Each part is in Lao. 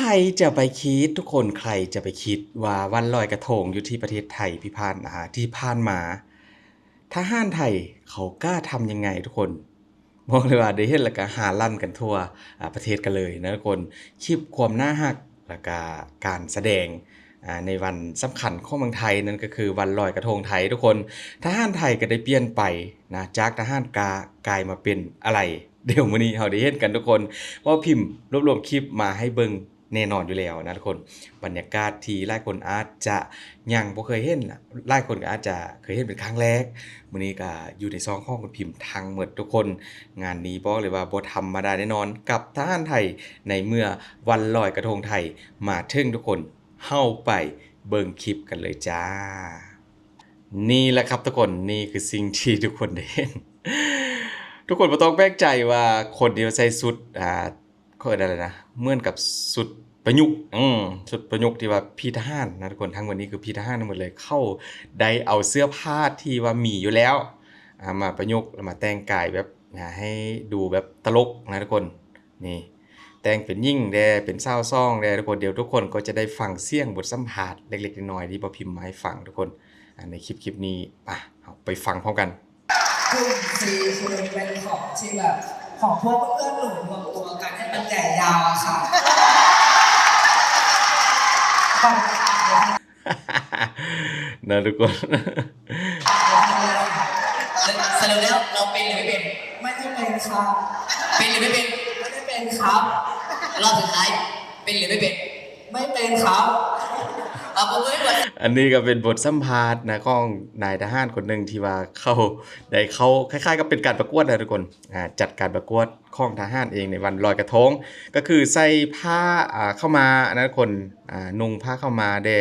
ໃຄຈະໄປຄິດ ທຸກຄົນ ໃຄຈະໄປຄິດວ່າວັນລອຍກະທົງຢູ່ທີ່ປະເທດໄທທີ່ຜ່ານ ອ່າ ທີ່ຜ່ານມາ ທະຫານໄທເຂົາກ້າທຳຍັງໄງ ທຸກຄົນ. ບອກເລີຍວ່າໄດ້ເຫັນແລ້ວກະຫາລັ່ນກັນທົ່ວ ອ່າ ປະເທດກັນເລີຍນະທຸກຄົນ. ຄລິບຄວາມໜ້າຮັກ ແລ້ວກະການສະແດງ ອ່າ ໃນວັນສຳຄັນຂອງເມືອງໄທ ນັ້ນກໍຄືວັນລອຍກະທົງໄທ ທຸກຄົນ. ທະຫານໄທກໍໄດ້ປ່ຽນໄປນະ ຈາກທະຫານກ້າກາຍມາເປັນອາໄລ. ດຽວມື້ນີ້ເຮົາໄດ້ເຫັນກັນທຸກຄົນ ເວົ້າພິມລວບລວມຄລິບມາໃຫ້ເບິ່ງແນ່ນອນຢູ່ແລ້ວນະທຸກຄົນ. ບັນຍາກາດທີ່ຫຼາຍຄົນອາດຈະຍັງບໍ່ເຄີຍເຫັນ ຫຼາຍຄົນກໍອາດຈະເຄີຍເຫັນເປັນຄັ້ງແລກ. ມື້ນີ້ກໍຢູ່ໃນຊ່ອງຂອງຄຸນພິມທັງໝົດທຸກຄົນ. ງານນີ້ບອກເລີຍວ່າບໍ່ທຳມະດາແນ່ນອນ ກັບທະຫານໄທໃນເມື່ອວັນລອຍກະທົງໄທມາເຖິງທຸກຄົນ. ເຮົາໄປເບິ່ງຄລິບກັນເລີຍຈ້າ. ນີ້ແຫຼະຄັບທຸກຄົນ ນີ້ຄືສິ່ງທີ່ທຸກຄົນໄດ້ເຫັນ. ທຸກຄົນບໍ່ຕ້ອງແປກໃຈວ່າຄົນທີ່ວ່າໃສ່ຊຸດ ອ່າ ເຂົາເອີ້ນຫຍັງນະ ເໝືອນກັບຊຸດປະຍຸກ ອືມ ຊຸດປະຍຸກທີ່ວ່າພີ່ທະຫານນະທຸກຄົນ. ທັງໝົດນີ້ຄືພີ່ທະຫານທັງໝົດເລີຍ. ເຂົາໄດ້ເອົາເສື້ອຜ້າທີ່ວ່າມີຢູ່ແລ້ວ ອ່າ ມາປະຍຸກ ແລ້ວມາແຕ່ງກາຍແບບ ອ່າ ໃຫ້ດູແບບຕະຫຼົກນະທຸກຄົນ. ນີ້ ແຕ່ງເປັນຍິງແດ່ ເປັນສາວສອງແດ່ທຸກຄົນ. ດຽວທຸກຄົນກໍຈະໄດ້ຟັງສຽງບົດສຳພາດເລັກໆນ້ອຍໆທີ່ບໍ່ພິມມາໃຫ້ຟັງທຸກຄົນ. ອ່າ ໃນຄລິບ ຄລິບນີ້ ປະ ເຮົາໄປຟັງພ້ອມກັນ. กลุ่ม C คือเป็นของที่แบบ ของพวกเพื่อนๆหนูรวมตัวกันให้มันใหญ่ยาวอะค่ะ ขอบคุณค่ะ ນະທຸກຄົນ. สรุปแล้วเราเป็นหรือไม่เป็น ไม่ได้เป็นครับ เป็นหรือไม่เป็น ไม่ได้เป็นครับ รอบสุดท้าย เป็นหรือไม่เป็น ไม่เป็นครับ เอาปรบมือให้หน่อย ອັນນີ້ກໍເປັນບົດສຳພາດນະ ຂອງນາຍທະຫານຄົນໜຶ່ງທີ່ວ່າເຂົາໄດ້ເຂົ້າ ຄ້າຍໆກັບເປັນການປະກວດນະທຸກຄົນ. ອ່າ ຈັດການປະກວດຂອງທະຫານເອງໃນວັນລອຍກະທົງ ກໍຄືໃສ່ຜ້າ ອ່າ ຂາວມ້ານະທຸກຄົນ ອ່າ ນຸ່ງຜ້າຂາວມ້າແດ່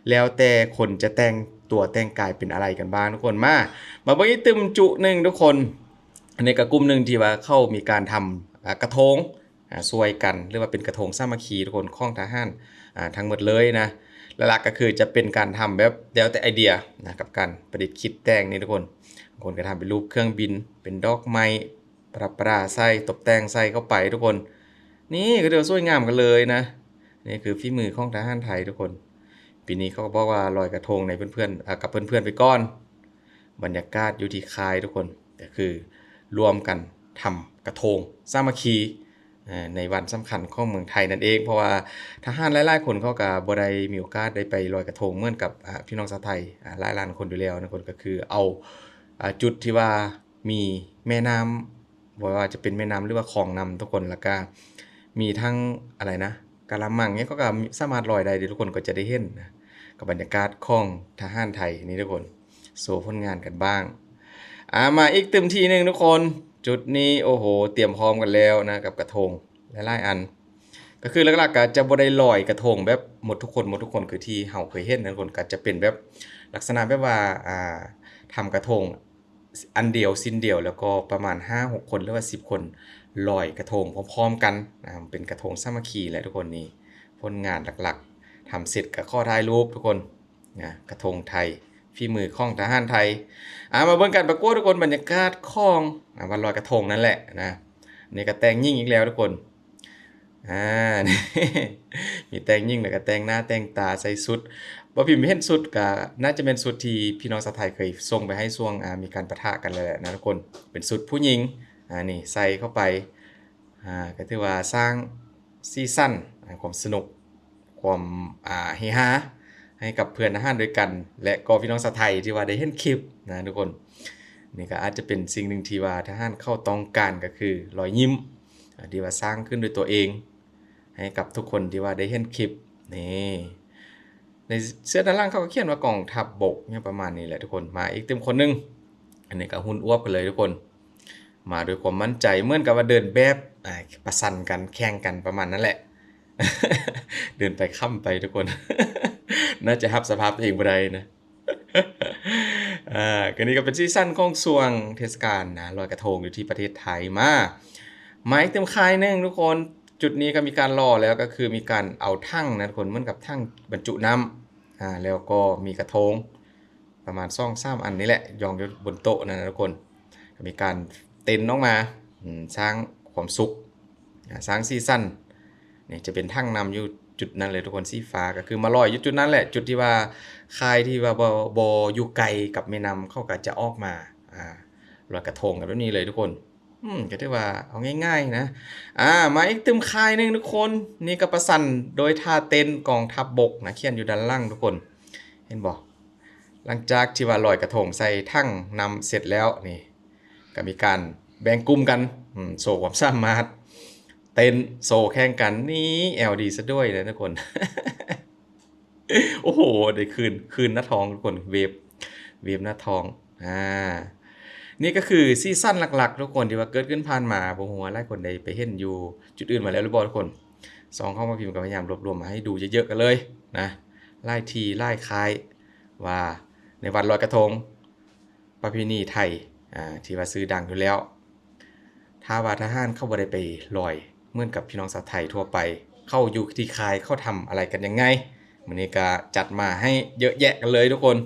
ແລ້ວແຕ່ຄົນຈະແຕ່ງຕົວແຕ່ງກາຍເປັນອາໄລກັນບ້າງທຸກຄົນ. ມາ ມາເບິ່ງອີກຕື່ມຈຸໜຶ່ງທຸກຄົນ. ອັນນີ້ກໍກຸ່ມໜຶ່ງທີ່ວ່າເຂົາມີການທຳ ອ່າ ກະທົງ ອ່າ ຊ່ວຍກັນ ຫຼືວ່າເປັນກະທົງສາມັກຄີທຸກຄົນ ຂອງທະຫານ ອ່າ ທັງໝົດເລີຍນະ. ຫຼັກໆກໍຄືຈະເປັນການທຳແບບແລ້ວແຕ່ໄອເດຍນະ ກັບການປະດິດຄິດແຕ່ງນີ້ທຸກຄົນ. ບາງຄົນກໍທຳເປັນຮູບເຄື່ອງບິນ ເປັນດອກໄມ້ ປະດັບປະດາໃສ່ ຕົບແຕ່ງໃສ່ເຂົ້າໄປທຸກຄົນ. ນີ້ກໍຖືວ່າສວຍງາມກັນເລີຍນະ. ນີ້ຄືຝີມືຂອງທະຫານໄທທຸກຄົນ. ປີນີ້ເຂົາກໍບອກວ່າລອຍກະທົງໃນເພື່ອນໆ ອ່າ ກັບເພື່ອນໆໄປກ່ອນ. ບັນຍາກາດຢູ່ທີ່ຄ້າຍທຸກຄົນ ກໍຄືລວມກັນທຳກະທົງສາມັກຄີ ເອີ ໃນວັນສຳຄັນຂອງເມືອງໄທນັ້ນເອງ. ເພາະວ່າທະຫານຫຼາຍໆຄົນເຂົາກໍບໍ່ໄດ້ມີໂອກາດໄດ້ໄປລອຍກະທົງເໝືອນກັບ ອ່າ ພີ່ນ້ອງຊາວໄທ ອ່າ ຫຼາຍລ້ານຄົນຢູ່ແລ້ວນະທຸກຄົນ. ກໍຄືເອົາ ອ່າ ຈຸດທີ່ວ່າ ມີແມ່ນ້ຳ ບໍ່ວ່າຈະເປັນແມ່ນ້ຳ ຫຼືວ່າຄອງນຳທຸກຄົນ. ແລ້ວກະມີທັງ ອະໄລນະ ກະລະມັງຫຍັງ ເຂົາກໍສາມາດລອຍໄດ້ເດ້ທຸກຄົນ ກໍຈະໄດ້ເຫັນນະ ກັບບັນຍາກາດຂອງທະຫານໄທນີ້ທຸກຄົນ ໂຊຜົນງານກັນບ້າງ. ອ່າ ມາອີກຕື່ມທີ່ໜຶ່ງທຸກຄົນ. ຈຸດນີ້ ໂອ້ໂຫ ຕຽມພ້ອມກັນແລ້ວນະ ກັບກະທົງຫຼາຍໆອັນ. ກໍຄືຫຼັກໆກໍຈະບໍ່ໄດ້ລອຍກະທົງແບບໝົດທຸກຄົນ ໝົດທຸກຄົນ ຄືທີ່ເຮົາເຄີຍເຫັນນະທຸກຄົນ. ກໍຈະເປັນແບບລັກສະນະແບບວ່າ ອ່າ ທຳກະທົງ ອັນດຽວ ຊິ້ນດຽວ ແລ້ວກໍປະມານຫ້າຫົກຄົນ ຫຼືວ່າສິບຄົນ ລອຍກະທົງພ້ອມໆກັນ. ອ່າ ເປັນກະທົງສາມັກຄີແຫຼະທຸກຄົນ. ນີ້ຜົນງານຫຼັກໆ ທຳເສັດກໍຂໍຖ່າຍຮູບທຸກຄົນນະ. ກະທົງໄທ ຝີມືຂອງທະຫານໄທ. ອ່າ ມາເບິ່ງການປະກວດທຸກຄົນ ບັນຍາກາດຂອງ ອ່າ ວັນລອຍກະທົງນັ້ນແຫຼະນະ. ນີ້ກໍແຕ່ງຍິງອີກແລ້ວທຸກຄົນ. ອ່າ ມີແຕ່ງຍິງ ແລ້ວກໍແຕ່ງໜ້າແຕ່ງຕາ ໃສ່ຊຸດ ບໍ່ພິມເຫັນຊຸດ ກໍໜ້າຈະແມ່ນຊຸດທີ່ພີ່ນ້ອງຊາວໄທເຄີຍສົ່ງໄປໃຫ້ຊ່ວງ ອ່າ ມີການປະທະກັນແຫຼະນະທຸກຄົນ. ເປັນຊຸດຜູ້ຍິງ ອ່າ ນີ້ໃສ່ເຂົ້າໄປ ອ່າ ກໍຖືວ່າສ້າງສີສັນ ອ່າ ຄວາມສະໜຸກ ຄວາມ ອ່າ ເຮຮາໃຫ້ກັບເພື່ອນທະຫານດ້ວຍກັນ ແລະກໍພີ່ນ້ອງຊາວໄທທີ່ວ່າໄດ້ເຫັນຄລິບນະທຸກຄົນ. ນີ້ກໍອາດຈະເປັນສິ່ງໜຶ່ງທີ່ວ່າທະຫານເຂົາຕ້ອງການ ກໍຄືລອຍຍິ້ມ ອ່າ ທີ່ວ່າສ້າງຂຶ້ນດ້ວຍຕົວເອງ ໃຫ້ກັບທຸກຄົນທີ່ວ່າໄດ້ເຫັນຄລິບນີ້. ໃນເສື້ອດ້ານຫຼັງເຂົາກໍຂຽນວ່າກອງທັບບົກ ຫຍັງປະມານນີ້ແຫຼະທຸກຄົນ. ມາອີກຕື່ມຄົນໜຶ່ງ ອັນນີ້ກໍຫຸ່ນອວບກັນເລີຍທຸກຄົນ. ມາດ້ວຍຄວາມໝັ້ນໃຈ ເໝືອນກັບວ່າເດີນແບບ ອ່າ ປະຊັນກັນ ແຂ່ງກັນປະມານນັ້ນແຫຼະ. ເດີນໄປຄ້ຳໄປທຸກຄົນ ໜ້າຈະຮັບສະພາບຕົວເອງບໍ່ໄດ້ນະ. ອ່າ ກໍນີ້ກໍເປັນສີສັນຂອງຊ່ວງເທດສະການນະ ລອຍກະທົງຢູ່ທີ່ປະເທດໄທ. ມາ ມາອີກຕື່ມຄ້າຍໜຶ່ງທຸກຄົນ. ຈຸດນີ້ກໍມີການຫຼໍ່ແລ້ວ ກໍຄືມີການເອົາຖັງນະທຸກຄົນ ເໝືອນກັບຖັງບັນຈຸນ້ຳ ອ່າ ແລ້ວກໍມີກະທົງ ປະມານສອງສາມອັນນີ້ແຫຼະ ຢອງຢູ່ບົນໂຕະນັ້ນນະທຸກຄົນ. ກໍມີການເຕັ້ນອອກມາ ອືມ ສ້າງຄວາມສຸກ ອ່າ ສ້າງສີສັນ ນີ້ຈະເປັນຖັງນ້ຳຢູ່ຈຸດນັ້ນເລີຍທຸກຄົນ ສີຟ້າ ກໍຄືມາລອຍຢູ່ຈຸດນັ້ນແຫຼະ ຈຸດທີ່ວ່າຄາຍທີ່ວ່າບໍ່ ບໍ່ຢູ່ໄກກັບແມ່ນ້ຳ ເຂົາກໍຈະອອກມາ ອ່າ ລອຍກະທົງກັນແບບນີ້ເລີຍທຸກຄົນ. ອືມ ກໍຖືວ່າເອົາງ່າຍໆນະ. ອ່າ ມາອີກຕື່ມຄາຍໜຶ່ງທຸກຄົນ ນີ້ກໍປະສັນໂດຍທ່າເຕັ້ນກອງທັບບົກນະ ຂຽນຢູ່ດ້ານຫຼັງທຸກຄົນ ເຫັນບໍ່? ຫຼັງຈາກທີ່ວ່າລອຍກະທົງໃສ່ຖັງນ້ຳເສັດແລ້ວ ນີ້ ກໍມີການແບ່ງກຸ່ມກັນ ອືມ ໂຊຄວາມສາມາດ ເຕັ້ນໂຊແຂ່ງກັນ ນີ້ແອວດີຊະດ້ວຍນະທຸກຄົນ. ໂອ້ໂຫ ໄດ້ຄືນ ຄືນໜ້າທ້ອງທຸກຄົນ ເວບ ເວບໜ້າທ້ອງ. ອ່າ ນີ້ກໍຄືສີສັນຫຼັກໆທຸກຄົນ ທີ່ວ່າເກີດຂຶ້ນຜ່ານມາ ບໍ່ຮູ້ວ່າຫຼາຍຄົນໄດ້ໄປເຫັນຢູ່ຈຸດອື່ນມາແລ້ວຫຼືບໍ່ທຸກຄົນ. ຊ່ອງຂອງປ້າພິມກໍພະຍາຍາມລວບລວມມາໃຫ້ດູເຍອະໆກັນເລີຍນະ ຫຼາຍທີ່ຫຼາຍຄ້າຍ ວ່າໃນວັນລອຍກະທົງ ປະເພນີໄທ ອ່າ ທີ່ວ່າຊື່ດັງຢູ່ແລ້ວ ຖ້າວ່າທະຫານເຂົາບໍ່ໄດ້ໄປລອຍເໝືອນກັບພີ່ນ້ອງຊາວໄທທົ່ວໄປ ເຂົາຢູ່ທີ່ຄ້າຍ ເຂົາທຳອະໄລກັນຍັງໄງ? ມື້ນີ້ກໍຈັດມາໃຫ້ເຍອະແຍະກັນເລີຍທຸກຄົນ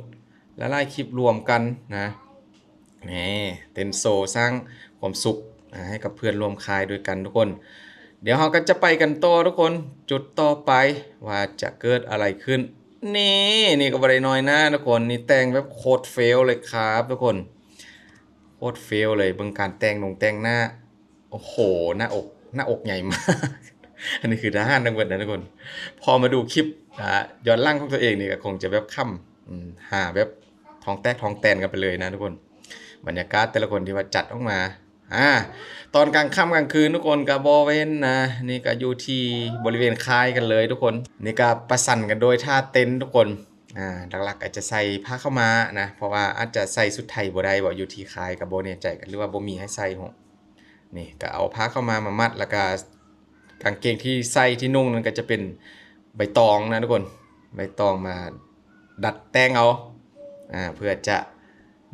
ຫຼາຍໆຄລິບລວມກັນນະ. ນີ້ ເຕັ້ນໂຊສ້າງຄວາມສຸກ ອ່າ ໃຫ້ກັບເພື່ອນຮ່ວມຄ້າຍດ້ວຍກັນທຸກຄົນ. ດຽວເຮົາກໍຈະໄປກັນຕໍ່ທຸກຄົນ ຈຸດຕໍ່ໄປວ່າຈະເກີດອະໄລຂຶ້ນ. ນີ້ ນີ້ກໍບໍ່ໄດ້ນ້ອຍໜ້າທຸກຄົນ ນີ້ແຕ່ງແບບໂຄດເຟວເລີຍຄັບທຸກຄົນ ໂຄດເຟວເລີຍ. ເບິ່ງການແຕ່ງນົງແຕ່ງໜ້າ ໂອ້ໂຫ ໜ້າອົກ ໜ້າອົກໃຫຍ່ມາກ. ອັນນີ້ຄືທະຫານທັງເບິດນະທຸກຄົນ. ພໍມາດູຄລິບ ອ່າ ຍ້ອນຫຼັງຂອງຕົວເອງນີ້ກໍຄົງຈະແບບຂຳ ອືມ ຫາແບບທ້ອງແຕກທ້ອງແຕນກັນໄປເລີຍນະທຸກຄົນ. ບັນຍາກາດແຕ່ລະຄົນທີ່ວ່າຈັດອອກມາ ອ່າ ຕອນກາງຄ່ຳກາງຄືນທຸກຄົນກໍບໍ່ເວັ້ນນະ. ນີ້ກໍຢູ່ທີ່ບໍລິເວນຄ້າຍກັນເລີຍທຸກຄົນ. ນີ້ກໍປະສັນກັນໂດຍທ່າເຕັ້ນທຸກຄົນ. ອ່າ ຫຼັກໆກໍຈະໃສ່ຜ້າຂາວມ້ານະ ເພາະວ່າອາດຈະໃສ່ຊຸດໄທບໍ່ໄດ້ບໍ ຢູ່ທີ່ຄ້າຍກໍບໍ່ແນ່ໃຈ ຫຼືວ່າບໍ່ມີໃຫ້ໃສ່. ນີ້ກໍເອົາຜ້າຂາວມ້າມາມັດ ແລ້ວກໍກາງເກງທີ່ໃສ່ທີ່ນຸ່ງນັ້ນກໍຈະເປັນໃບຕອງນະທຸກຄົນ ໃບຕອງມາດັດແຕ່ງເອົາ ອ່າ ເພື່ອຈະ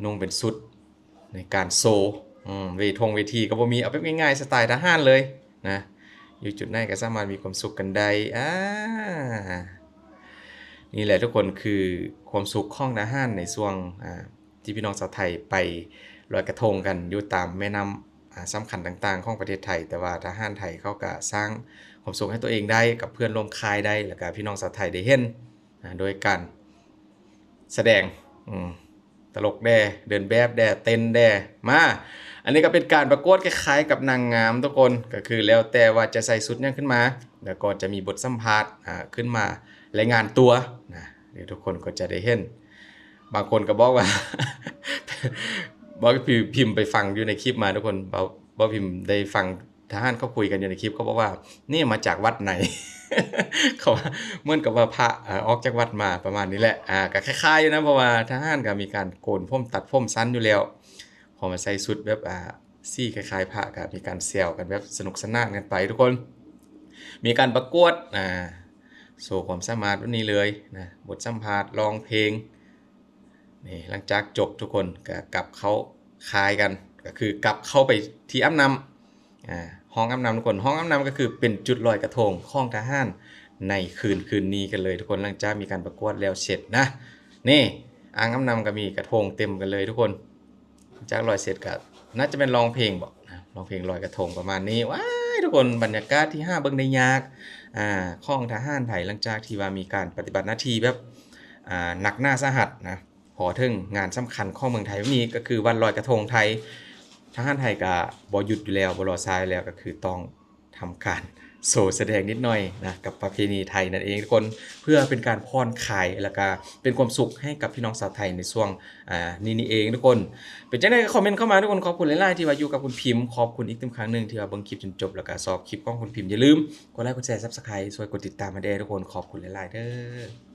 ນຸ່ງເປັນຊຸດໃນການໂຊ. ອືມ ເວ ທົ່ງເວທີກໍບໍ່ມີ ເອົາແບບງ່າຍໆ ສະໄຕລ໌ທະຫານເລີຍນະ ຢູ່ຈຸດໃດກໍສາມາດມີຄວາມສຸກກັນໄດ້. ອ່າ ນີ້ແຫຼະທຸກຄົນ ຄືຄວາມສຸກຂອງທະຫານໃນຊ່ວງ ອ່າ ທີ່ພີ່ນ້ອງຊາວໄທໄປລອຍກະທົງກັນຢູ່ຕາມແມ່ນ້ຳ ອ່າ ສຳຄັນຕ່າງໆຂອງປະເທດໄທ. ແຕ່ວ່າທະຫານໄທເຂົາກະສ້າງຄວາມສຸກໃຫ້ຕົວເອງໄດ້ ກັບເພື່ອນຮ່ວມຄ້າຍໄດ້ ແລ້ວກະພີ່ນ້ອງຊາວໄທໄດ້ເຫັນ ອ່າ ໂດຍການສະແດງ ອືມ ຕະຫຼົກແດ່ ເດີນແບບແດ່ ເຕັ້ນແດ່. ມາ ອັນນີ້ກໍເປັນການປະກວດຄ້າຍໆກັບນາງງາມທຸກຄົນ ກໍຄືແລ້ວແຕ່ວ່າຈະໃສ່ຊຸດຫຍັງຂຶ້ນມາ ແລ້ວກໍຈະມີບົດສຳພາດ ອ່າ ຂຶ້ນມາລາຍງານຕົວນະ. ດຽວທຸກຄົນກໍຈະໄດ້ເຫັນ ບາງຄົນກໍບອກວ່າ ບາງທີພິມໄປຟັງຢູ່ໃນຄລິບມາທຸກຄົນ ເວົ້າ ເວົ້າພິມໄດ້ຟັງທະຫານເຂົາຄຸຍກັນຢູ່ໃນຄລິບ ເຂົາບອກວ່າ ນີ້ມາຈາກວັດໃນ ເຂົາວ່າ ເໝືອນກັບວ່າພະ ເອີ ອອກຈາກວັດມາ ປະມານນີ້ແຫຼະ. ອ່າ ກໍຄ້າຍໆຢູ່ນະ ເພາະວ່າທະຫານກໍມີການໂກນຜົມ ຕັດຜົມສັ້ນຢູ່ແລ້ວ ພໍມາໃສ່ຊຸດແບບ ອ່າ ສີຄ້າຍໆພະ ກໍມີການແຊວກັນແບບສະໜຸກສະໜານກັນໄປທຸກຄົນ. ມີການປະກວດ ອ່າ ໂຊຄວາມສາມາດແບບນີ້ເລີຍນະ ບົດສຳພາດ ຮ້ອງເພງ. ນີ້ ຫຼັງຈາກຈົບທຸກຄົນກໍກັບເຂົ້າຄ້າຍກັນ ກໍຄືກັບເຂົ້າໄປທີ່ອາບນ້ຳ ອ່າ ຫ້ອງອາບນ້ຳທຸກຄົນ. ຫ້ອງອາບນ້ຳກໍຄືເປັນຈຸດລອຍກະທົງຂອງທະຫານໃນຄືນ ຄືນນີ້ກັນເລີຍທຸກຄົນ ຫຼັງຈາກມີການປະກວດແລ້ວເສັດນະ. ນີ້ ອ່າງອາບນ້ຳກໍມີກະທົງເຕັມກັນເລີຍທຸກຄົນ. ຈາກລອຍເສັດກໍໜ້າຈະແມ່ນຮ້ອງເພງບໍ ນະ ຮ້ອງເພງລອຍກະທົງປະມານນີ້. ວ້າຍ ທຸກຄົນ ບັນຍາກາດທີ່ຫາເບິ່ງໄດ້ຍາກ ອ່າ ຂອງທະຫານໄທ ຫຼັງຈາກທີ່ວ່າມີການປະຕິບັດໜ້າທີ່ແບບ ອ່າ ໜັກໜ້າສາຫັດນະ ພໍເຖິງງານສຳຄັນຂອງເມືອງໄທແບບນີ້ ກໍຄືວັນລອຍກະທົງໄທ ທະຫານໄທກໍບໍ່ຢຸດຢູ່ແລ້ວ ບໍ່ລໍຊ້າຢູ່ແລ້ວ ກໍຄືຕ້ອງ ທຳການໂຊສະແດງນິດໜ້ອຍນະ ກັບປະເພນີໄທນັ້ນເອງທຸກຄົນ ເພື່ອເປັນການຜ່ອນຄາຍ ແລ້ວກະເປັນຄວາມສຸກໃຫ້ກັບພີ່ນ້ອງຊາວໄທໃນຊ່ວງ ອ່າ ນີ້ນີ້ເອງທຸກຄົນ. ເປັນຈັ່ງໃດກໍຄອມເມັນເຂົ້າມາທຸກຄົນ. ຂອບຄຸນຫຼາຍໆທີ່ວ່າຢູ່ກັບຄຸນພິມ. ຂອບຄຸນອີກເຕັມຄັ້ງໜຶ່ງທີ່ວ່າເບິ່ງຄລິບຈົນຈົບ ແລ້ວກະຊອບຄລິບຂອງຄຸນພິມ. ຢ່າລືມກົດໄລ ກົດແຊ ຊັບສະໄຄ ຊ່ວຍກົດຕິດຕາມໃຫ້ແດ່ທຸກຄົນ. ຂອບຄຸນຫຼາຍໆເດີ້.